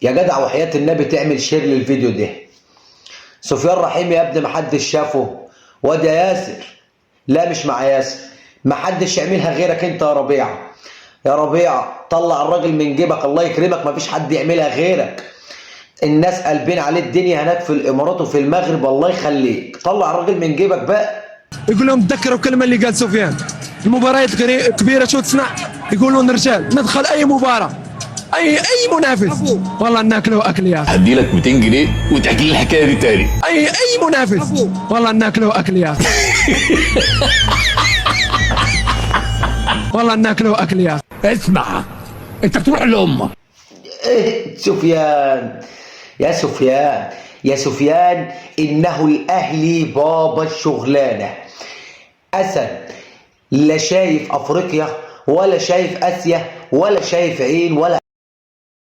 يا جدع وحياة النبي تعمل share للفيديو ده. سفيان رحيمي يا ابني محدش شافه. واد يا ياسر، لا مش مع ياسر، محدش يعملها غيرك انت يا ربيعة. يا ربيعة طلع الراجل من جيبك، الله يكرمك، مفيش حد يعملها غيرك. الناس قلبين عليه الدنيا هناك في الامارات وفي المغرب، الله يخليك طلع الراجل من جيبك بقى. يقول لهم تذكروا الكلمة اللي قال سفيان، المباريات الكبيرة شو تصنع؟ يقولون رجال ندخل اي مباراة اي منافس والله ناكله اكل يا اخي. هدي لك 200 جنيه وتحكي لي الحكاية دي تاني. اي منافس والله ناكله اكل يا اخي. والله ناكله اكل يا اخي. اسمع، انت بتروح لامك. إيه سفيان، يا سفيان، يا سفيان، انه الاهلي بابا الشغلانة. اسد لا شايف افريقيا ولا شايف اسيا ولا شايف عين ولا